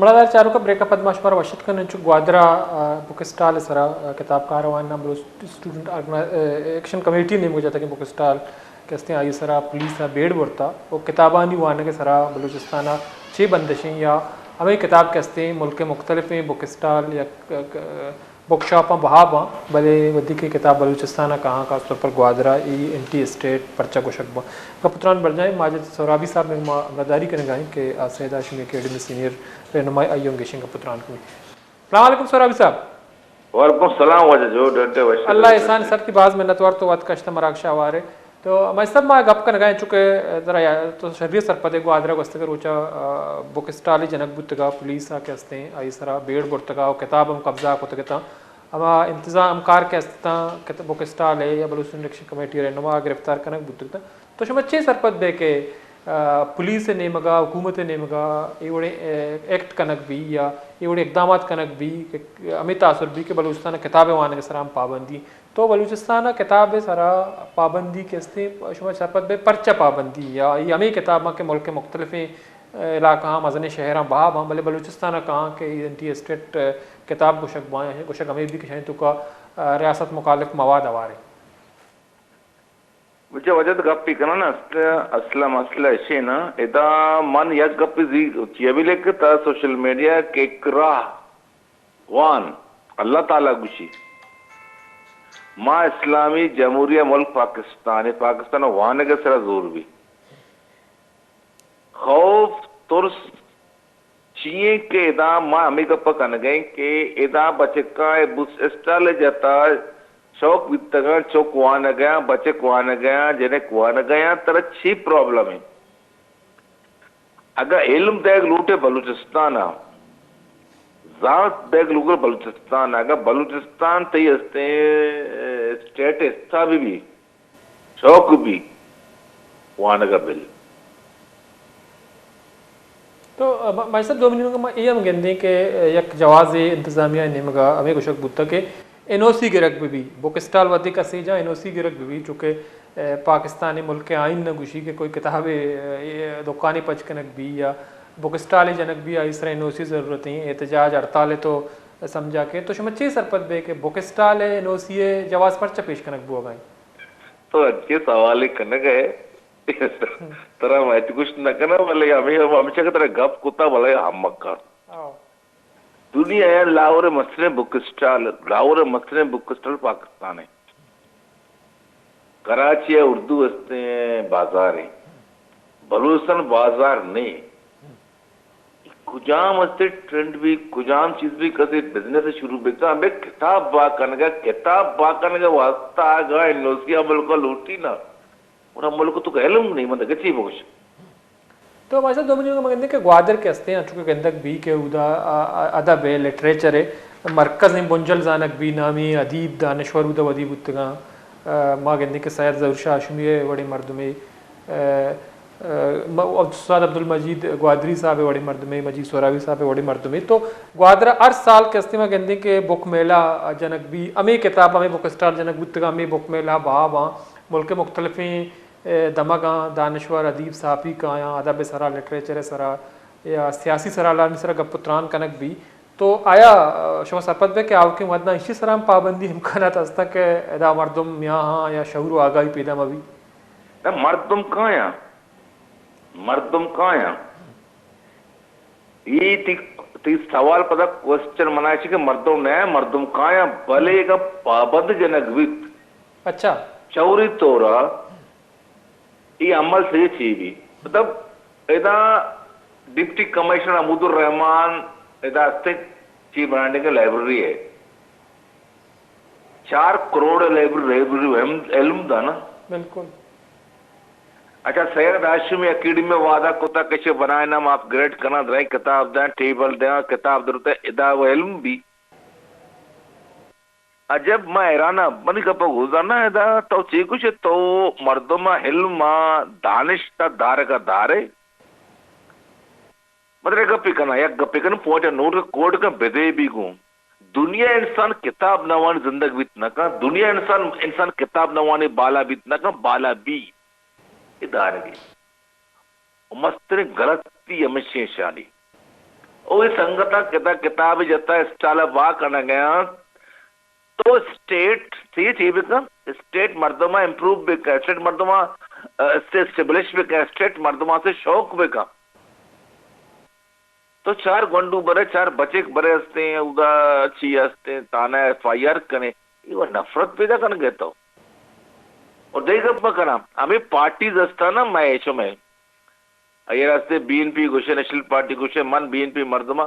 مڑادار چاروکاں، بریک ءَ پد ما شمارا وش اتک کنیں۔ چو گوادر ءَ، آ، بک اسٹال ءِ سرا، آ، کتابکار آوان نا بلوچ اسٹوڈنٹ آرگنا-، آ، ایکشن کمیٹی ءِ نیمگ ءَ جتگیں بک اسٹال کہ استیں، آئی ءِ سرا پولیس ءَ بیڑ برتا و کتابانی وانگ ءِ سرا بلوچستان ءَ چے بندشیں یا ہمے کتاب کہ استیں ملک ءِ مختلفیں بک اسٹال یا ک-، ک-، بک شاپاں بہا باں، بلے وھدے کہ کتاب بلوچستان ءَ کاہاں، خاص طور پر گوادر ءَ، اے اینٹی اسٹیٹ پرچہ گوشگ باں۔ گپ ءُ تران برجاہیں، ماجد سہرابی صاحب مئے ما ہمراہداری کنگ ءَ ایں کہ آ سید ہاشمی اکیڈمی سینئر رہنمائے، آئی ءَ ہم گیشیں گپ ءُ تران کنیں۔ السلام علیکم سہرابی صاحب۔ وعلیکم السلام واجہ، جو ڈڈ ئے وش ئے، اللہ ڈڈ ئے احسان وش ئے۔ سر، تئی باز منتوار تو وت کشت ءَ مراگش ءَ ہوار ئے۔ تو مئے سب ما گپ کنگ ءَ ایں، چونکہ ترا یا-، تو شری ءَ سرپد ئے، گوادر ءَ گوستگیں روچ ءَ، آ، بک اسٹالے جنگ بوتگ ءَ، پولیس ءَ کہ استیں آئی ءِ سرا بیڑ برتگ ءَ و کتاب ہم قبضہ کتگ اتاں۔ ہما انتظام کار کہ است اتاں، کت-، بک اسٹال ءِ یا بلوچ اسٹوڈنٹ ایکشن کمیٹی ءِ رہنما گرفتار کنگ بوتگ اتاں۔ تو شما چے سرپد بئے کہ، آ، پولیس ءِ نیمگ ءَ، حکومت ءِ نیمگ ءَ اے وڑیں، آ، ایکٹ کنگ بی یا اے وڑیں اقدامات کنگ بی کہ ہمے تاثر بی کہ بلوچستان ءَ کتاب ءِ وانگ ءِ سرا ہم پابندی؟ تو بلوچستان ءَ کتاب ءِ سرا پابندی کہ استیں، شما سرپد بئے پرچہ پابندی یا اے ہمے کتاباں کہ ملک ءِ مختلفیں، آ، علاقہاں، مزنیں شہراں بہا باں، بلے بلوچستان ءَ کاہاں کہ اے اینٹی اسٹیٹ، آ، کتاب گوشگ باں، گوشگ ہمے بی کہ شاید توکا، آ، ریاست مخالف مواد ہواریں۔ مجھے وجہ تو گپی کنن، اصل، اصل مسئلہ اشی نا۔ ادا من یک گپی زی چیا بھی لکھتا سوشل میڈیا کہ اکراہ وان، اللہ تعالی گوشی، ما اسلامی جمہوریہ ملک پاکستان، پاکستان وانگ سرا زور بی۔ خوف، ترس چی ایں کہ ادا ما ہمے گپ ء کنگ ء ایں کہ ادا بچکاں ء بس اسٹال ء جتا، شوق بیتگاں، چک وانگ ء آں، بچک وانگ ء آں، جنک وانگ ء آں، ترا چی پرابلم ایں؟ اگاں علم دئیگ لوٹے بلوچستان ء، زانت دئیگ لوٹے بلوچستان ء، اگاں بلوچستان تئی استیں اسٹیٹ حصہ بہ بی، شوق بی وانگ ء بل۔ تو، م-، ماجد صاحب، دومی نیمگ ء ما اے ہم گندیں کہ یک جوازے انتظامیہ ء نیمگ ء ہمے گوشگ بوتگ کہ این او سی گرگ بہ بی، بک اسٹال وھدے کسے جاہ این او سی گرگ بہ بی، چونکہ، اے، پاکستانی ملک ء آئین نہ گوشی کہ کوئی کتابے، اے، دکانے پچ کنگ بی یا بک اسٹالے جنگ بی، آئی سر این او سی ضرورت ایں، احتجاج ہڑتال ء تو سمجھا کہ تو شما چے سرپد بے کہ بک اسٹال ء این او سی ء جواز پرچہ پیش کنگ بوگ ء ایں؟ تو انچیں سوالے کنگ ء ئے، ترا من ہچ گوشت نہ کناں، بلے ہمے، ہمیشہ کہ ترا گپ کتا، بلے ہمک کار۔ او۔ دنیا ء لاہور ء مستریں بک اسٹال، لاہور ء مستریں بک اسٹال پاکستان ء۔ کراچی ء اردو استیں بازار ء۔ بلوچستان بازار نے۔ کجام استے ٹرینڈ بی، کجام چیز بی، کسے بزنس شروع بکا، ہمیں کتاب با کنگا، کتاب با کنگا واسطہ آگا این او سی ملک لوٹی نا۔ اور ہم ملک تو علم نہیں، من گچی بگوش۔ تو ماشاءاللہ دومی نیمگ ء ما گندیں کہ گوادر کہ استیں، انچو کہ گندگ بی کہ اودا، آ، آ، ادب ء لٹریچر ء مرکز ء بنجل زانگ بی، نامی ادیب دانشور اودا ودی بوتگاں۔ آ، ما گندیں کہ سید ظہور شاہ ہاشمی ء وڑیں مردمے، آ، آ، م-، استاد عبدالمجید گوادری صاحب ء وڑیں مردمے، مجید سہرابی صاحب ء وڑیں مردمے۔ تو گوادر ء ہر سال کہ استیں ما گندیں کہ بک میلہ جنگ بی، ہمے کتاب، ہمے بک اسٹال جنگ بوتگاں، ہمے بک میلہ بہا باں، ملک ء مختلفیں اے، دمگاں دانشور، ادیب، صحافی کایاں، ادب ء سرا، لٹریچر ء سرا یا سیاسی سرحالانی سرا گپ ء تران کنگ بی، تو آیا، آ، شما سرپد بے کہ آوکیں وھداں ایشی سرا ہم پابندی امکانات ہستاں کہ ادا مردم میاہاں یا شعور و آگاہی پیدا مہ بی؟ نہ، مردم کایاں؟ مردم کایاں؟ اے تئی، تئی سوال پدا کوسچن منا ایشی کہ مردم نہ، مردم کایاں، بلے اگاں پابند جنگ بیت، اچھا۔ شعوری طورا اے عمل سے چی بی؟ مطلب، ادا ڈپٹی کمشنر حمود الرحمان ادا استیں، چی بنانڈنگ لائبریری ہے۔ چار کروڑ لائبریری، لائبریری ہم علم دا نا؟ بالکل۔ اچھا، سید ہاشمی اکیڈمی وعدہ کتا کہ چہ بنائیں ہم اپ گریڈ کناں، درائیں کتاب دیں، ٹیبل دیں، کتاب درتے، ادا وہ علم بی۔ عجب، ما حیران آں، منی گپ ء گوزانا ادا تو چی گوش ئے؟ تو مردم ء علم ء دانشت ء دارگ ء دار ئے؟ مطلب، یک گپے کناں، یک گپے کناں، پوائنٹ ء نوٹ کن، کوٹ کن، بدے بی گوں۔ دنیا انسان کتاب نہ وانی زندگ بیت نہ کن، دنیا انسان، انسان کتاب نہ وانی بالا بیت نہ کن، بالا بی۔ اے دارگی۔ و مستریں غلطی ہمیشیں شانی۔ او اے سنگتاں کتا کتاب جتا اسٹال ءَ وا کنگ ءَ آں۔ تو اسٹیٹ چی چی بکن، اسٹیٹ مردم ءَ امپروو بکن، اسٹیٹ مردم ءَ، اسٹیٹ اسٹیبلش بکن، اسٹیٹ مردم ءَ سے شوق بکن۔ تو چار گونڈو برے، چار بچک برے ہستیں، اودا چی ہستیں، تانا ایف آئی آر کنے، یہ وہ نفرت پیدا کن گئے تو۔ اور دے گپ مکناں، ہمیں پارٹیز ہستا نا، میں ایشو میں، اے راستے بی این پی گوشے، نیشنل پارٹی گوشے، من بی این پی مردماں،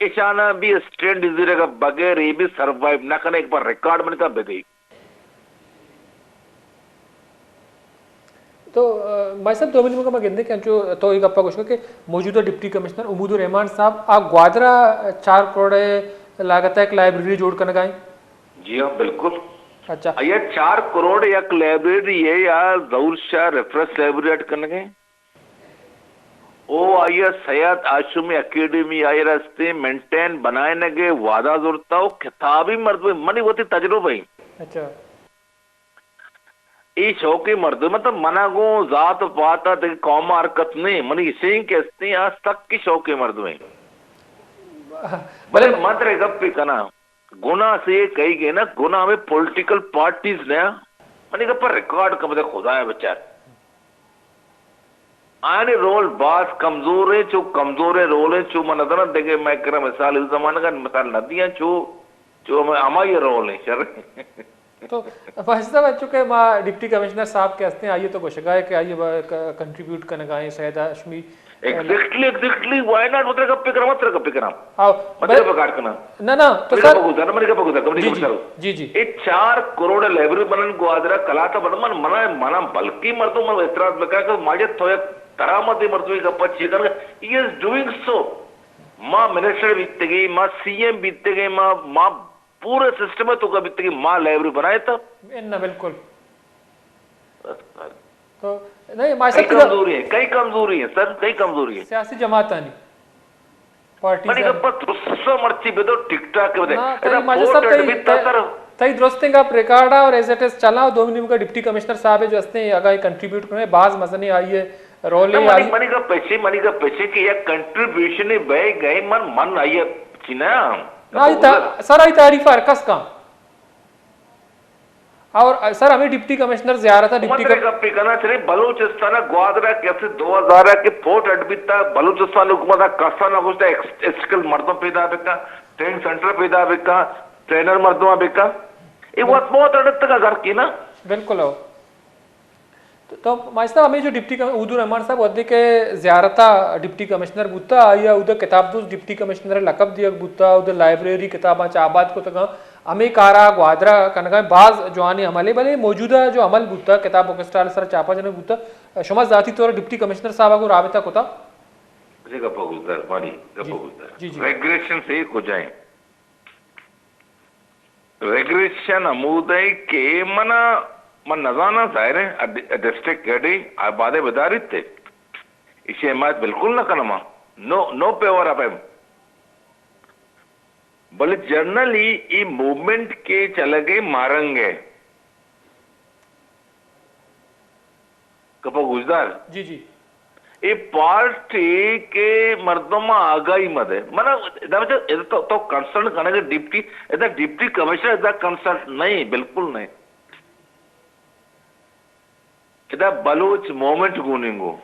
اشانا بھی اسٹینڈ زیرے گا بغیر یہ بھی سروائیو نہ کنے، ایک بار ریکارڈ من کا بدے۔ تو، آ، مائی صاحب، دومی نیمگ ءَ ما گندیں کہ انچو تو اے گپ ءَ گوشگ کہ موجودہ ڈپٹی کمشنر عمود الرحمان صاحب آ گوادر ءَ چار کروڑ ءِ لاگت ءَ یک لائبریری جوڑ کنگ ءَ ایں۔ جی ہاں، بالکل۔ اچھا۔ آیا چار کروڑ یک لائبریری ہے یا ظہور شاہ ریفرنس لائبریری اڈ کنگ ءَ ایں؟ او آئی ءَ سید ہاشمی اکیڈمی آئی ءَ راستے مینٹین بنائینگ ءِ وعدہ زرتا و کتابی مردم منی وتی تجربہ ایں۔ اچھا۔ اے شوقیں مردم تو منا گوں ذات و پات ءَ دگہ قوم ءَ حرکت نہیں، منی اشیں کہ استیں آ سک شوقیں مردمے۔ بلے بلے من ترے گپے کناں، گناہ سے کئی گے نا، گناہ ہمیں پولیٹیکل پارٹیز نے، منی گپ ریکارڈ کم دے خدایا بچار۔ آیانی رول باز کمزور ایں، چو کمزوریں رول ایں، چو من نزاناں دگہ مئے کرا مثال اے زمانگ ءَ مثال نہ دیاں، چو، چو ہمائی رول ایں، شر۔ تو بس تو چونکہ ما ڈپٹی کمشنر صاحب کہ ہستیں، آئی ءَ تو گوشگا ہے کہ آئی ءَ با-، ک-، کنٹریبیوٹ کنگا ایں Syed Hashmi. Exactly, exactly, why not? مطلب گپ کناں، مطلب گپ کناں۔ آؤ، مطلب بل-، بکار کناں۔ نہ، نہ، تو منی سر گپ گزار، منی گپ گزار، منی جی، گپ جی، گزار۔ جی، جی۔ اے چار کروڑ لائبریری بنن گوادر ءَ کلات ءَ بنن، من، منا، منا بلکیں مردم من اعتراض بکا کہ ماجد تو یک درآمدیں مردمے گپ ءَ چی king, he is doing so۔ ما منسٹر بیتگیں، ما سی ایم بیتگیں، ما، ما پورے سسٹم ءِ توکا بیتگیں، ما لائبریری بنائے تا۔ نہ، بالکل۔ بس، بس۔ تو نہیں، ماشاء کئی اللہ۔ کمزوری ہے، کئی کمزوری ہے سر، کئی کمزوری ہے۔ سیاسی جماعتانی، پارٹیز منی آنی۔ گپ ءَ درست مرچی بدو، ٹک ٹاک بدے۔ نا، ادا تئی ماجد ووٹ صاحب، اڈ تئی، بیتا تئی، سر۔ تئی درستیں گپ ریکارڈ ءَ اور ایز اٹ از چلا، دومی نیمگ ءَ ڈپٹی کمشنر صاحب جو ہستیں، اگاں کنٹریبیوٹ کنیں، باز مزنیں آئی ءِ رول نہ، ہے، منی، آئی منی گپ پیچھے، منی گپ پیچھے کہ یک کنٹریبیوشن بہ گئے، من، من آئی ءَ چی نہ، نا، آئی تا-، سر، آئی تعریف ہر کس کن۔ اور سر، ہمیں ڈپٹی کمشنر زیارت ہے، ڈپٹی مطلب کم- گپی کنا، صرف بلوچستان ءَ گوادر ءَ کسے دو ہزار ءَ کہ پورٹ اڈ بیتا، بلوچستان حکومت ءَ کسا نہ گوشتا، ایکس-، اسکل مردم پیدا بکا، ٹریننگ سینٹر پیدا بکا، ٹرینر مردم بکا۔ اے وت بہت اڈتگا گھر کی نا۔ بالکل ہو۔ تو، تو ماشاء اللہ، ہمیں جو ڈپٹی کم-، عبدالرحمان صاحب وھدے کہ زیارت ءَ ڈپٹی کمشنر بوتا، آئی ءَ اود ءَ کتاب دوست ڈپٹی کمشنر ءِ لقب دیگ بوتا، اود ءَ لائبریری کتاباں چہ آباد کتگاں، ہمے کار ءَ گوادر ءَ کنگا ایں، باز جوانیں عملے، بلے موجودہ جو عمل بوتا، کتاب بک اسٹال ءِ سر ءَ چاپا جنگ بوتا، شما ذاتی طور ءَ ڈپٹی کمشنر صاحب ءَ گوں رابطہ کتا؟ جی، گپ ءَ گوشدار، بانی، گپ ءَ جی، گوشدار۔ جی، جی۔ ریگریشن سے کجائیں؟ ریگریشن ہمودے کہ من، من نزاناں، ظاہر ہے، ڈ-، ڈسٹرکٹ ہیڈ ءَ آبادے بداریت تے۔ ایشی حمایت بالکل نہ کناں ما۔ نو، نو پیور آف ہیم۔ بلے جنرلی ای موومنٹ کہ چلگے مارنگ ہے۔ گپ ءَ گوشدار۔ جی، جی۔ اے پارٹی کہ مردم آگاہی مدے۔ من ادا تو، تو کنسرن کنگے ڈپٹی، ادا ڈپٹی کمشنر ادا کنسرن نہیں، بالکل نہیں۔ ادا بلوچ موومنٹ گوننگو۔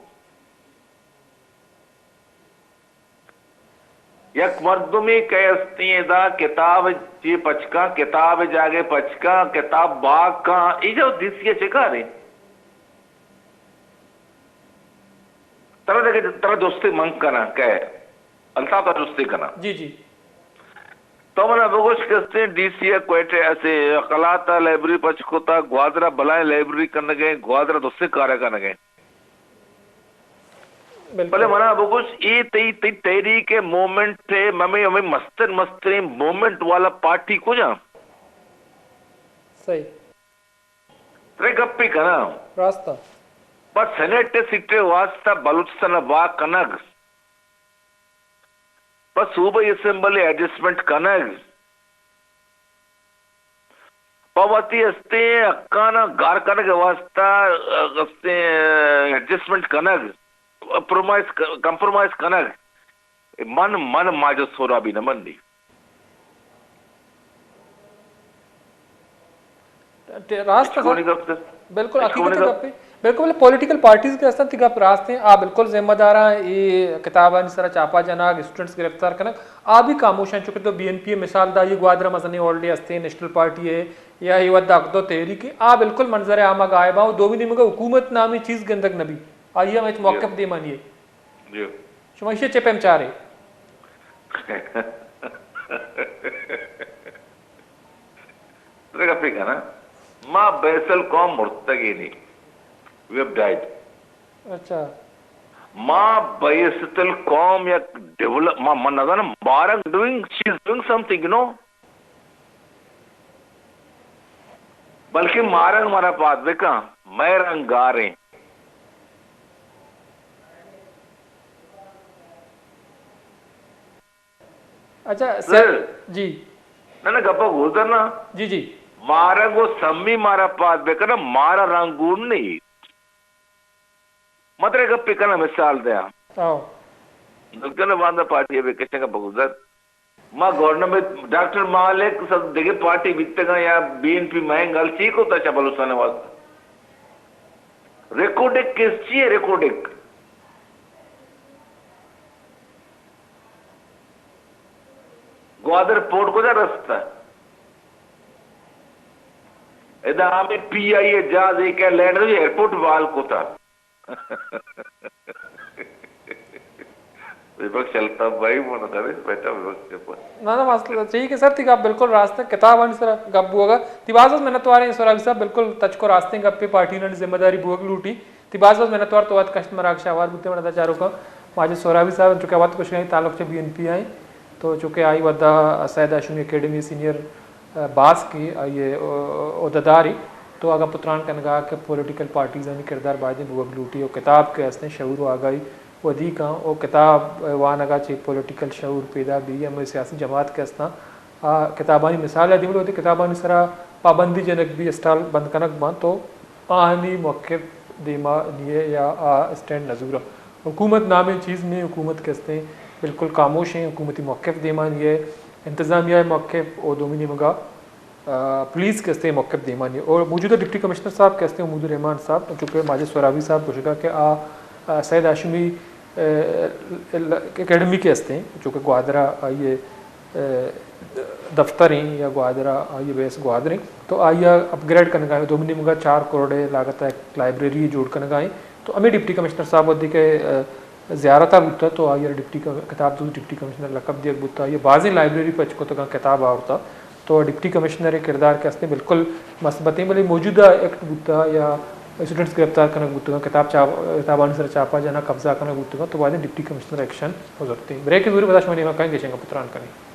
یک مردمے کہ استیں ادا کتاب چی پچکاں، کتاب جاگے پچکاں، کتاب باگ کاں، ای جو دیسی ءَ چکارے؟ ترا دگہ، ترا جستے من کناں کہ الطاف ءَ جستے کناں۔ جی، جی۔ تو منا بگوش کہ استیں ڈی سی ءَ کوئٹہ اسے قلات ءَ لائبریری پچ کتا، گوادر ءَ بلائیں لائبریری کنگے، گوادر ءَ دوستے کارے کنگے۔ بالکل۔ بلے منا بگوش، اے تئی، تئی تحریک موومنٹ ہے، ممے، ممے مستر، مستریں موومنٹ والا پارٹی کجا؟ صحیح۔ ترے گپے کناں۔ راست۔ بس سینیٹ سیٹ واسطہ بلوچستان وا کنگ، بس صوبائی اسمبلی ایڈجسٹمنٹ کنگ، پہ وتی استیں حقاناں گار کنگ ءِ واستہ، ا، استیں ایڈجسٹمنٹ کنگ، پرومائز ک-، کمپرومائز کنگ۔ من، من ماجد سہرابی نہ منی۔ ٹے-، راست اشکونی گپ۔ بالکل اشکونی حقیقت گپ۔ گپے۔ بالکل، بلے پولیٹیکل پارٹیز کہ استن، تئی گپ راست ہیں، آ بالکل ذمہ دار ہیں، اے کتابانی سرا چھاپہ جنگ، اسٹوڈنٹس گرفتار کنگ، آ بھی خاموش ہیں، چونکہ تو بی این پی مثال دا، یہ گوادر مزنی آلریڈی ہستے، نیشنل پارٹی ہے، یا یہ ودا حق دو تحریک ہے، آ بالکل منظر عام غائب ہیں، دومی نیمگا حکومت نامی چیز گندگ نبی، آئی ہم ہچ موقف دیمانی ہے۔ جی۔ شما ایشی چے پیم چارے؟ ترے گپے کنا، ما بیسل قوم مرتگی نی۔ We have died. اچھا۔ ما بیست القوم یک ڈیولپ، ما، من نزانم، مارنگ doing, she is doing something, you know. بلکہ مارنگ مارا پاد بکن، مئے رنگ گاریں۔ اچھا، سر۔ سر۔ جی۔ نہ، نہ، گپا گوزر نا۔ جی، جی۔ مارنگ و سمی مارا پاد بکن، مارا رنگ گون نہیں۔ مدرے گپے کنا مثال دیاں۔ آؤ۔ دلکن باندا پارٹی بے کشن کا بگزر۔ ما گورنمنٹ ڈاکٹر مالک سب دگہ پارٹی بیتگاں یا بی این پی مہنگ گل چی کو تا چا بلوچستان واسطہ؟ ریکوڈک کس چی ہے ریکوڈک؟ گوادر پورٹ کجا رستہ؟ ادا ہمیں پی آئی اے جہاز ایک ہے لینڈ ایئرپورٹ بال کو تا۔ ببخش الطاف بھائی، من خبر بیٹا ببخش چپ۔ نہ، نہ، مسئلہ ٹھیک ہے سر، تھی گپ بالکل راست ہے۔ کتابانی سرا گپ بوگا۔ تھی باز باز منتوار ہیں سہرابی صاحب، بالکل تچکو راستیں گپے، پارٹی نے ذمہ داری بوگ لوٹی۔ تھی باز باز منتوار تو وت کشت مراگش آوار بوتے، من ادا چاروکا ماجد سہرابی صاحب، چونکہ وت کشگائی تعلق چہ بی این پی آئیں۔ تو چونکہ آئی ودا سید ہاشمی اکیڈمی سینئر، آ، باسک ای، آئی ء، آ، عہدیدار ای، تو اگاں پتران کنگا کہ پولیٹیکل پارٹیزانی کردار بایدیں بوگ لوٹی و کتاب کہ استیں شعور و آگاہی ودی کن و کتاب وانگا چہ پولیٹیکل شعور پیدا بی، ہمے سیاسی جماعت کہ استاں آ کتابانی مثال ء دیمل وتی کتابانی سرا پابندی جنگ بی، اسٹال بند کنگ بنت تو آہانی موقف دیما نیے یا آ اسٹینڈ نزورا۔ حکومت نامیں چیز نہیں، حکومت کہ استیں بالکل خاموش ہیں، حکومتی موقف دیما نیے، انتظامیہ موقف او دومی نیمگا، آ، پولیس کہ استیں موقف دیما نیے۔ اور موجودہ ڈپٹی کمشنر صاحب کہ استیں حمود الرحمان صاحب، چونکہ ماجد سہرابی صاحب گوشگا کہ آ، آ، سید ہاشمی، آ، ال-، اکیڈمی کہ استیں، چونکہ گوادرا آئیے، آ، دفتر ہیں یا گوادرا آئیے بیس گوادر ہیں، تو آئی ء اپ گریڈ کنگا ہیں، دومی نیمگا چار کروڑ ء لاگت ء یک لائبریری جوڑ کنگا ہیں۔ تو ہمیں ڈپٹی کمشنر صاحب وھدے کہ، آ، زیارت ء بوتا تو آئی ء ڈپٹی کم-، کتاب دوست ڈپٹی کمشنر لقب دیگ بوتا، آئی ء بازیں لائبریری پچ کتگاں، کتاب آورتا۔ تو ڈپٹی کمشنر ء کردار کہ استیں بالکل مثبت ہیں، بلے موجودہ ایکٹ بوتا یا اسٹوڈنٹس گرفتار کنگ بوتگاں، کتاب چاپ، کتابانی سر چاپا جنگ قبضہ کنگ بوتگاں، تو بایدیں ڈپٹی کمشنر ایکشن گزرتیں۔ بریک زوری پدا شما نیمگا کائیں گیشیں گپ تران کنیں۔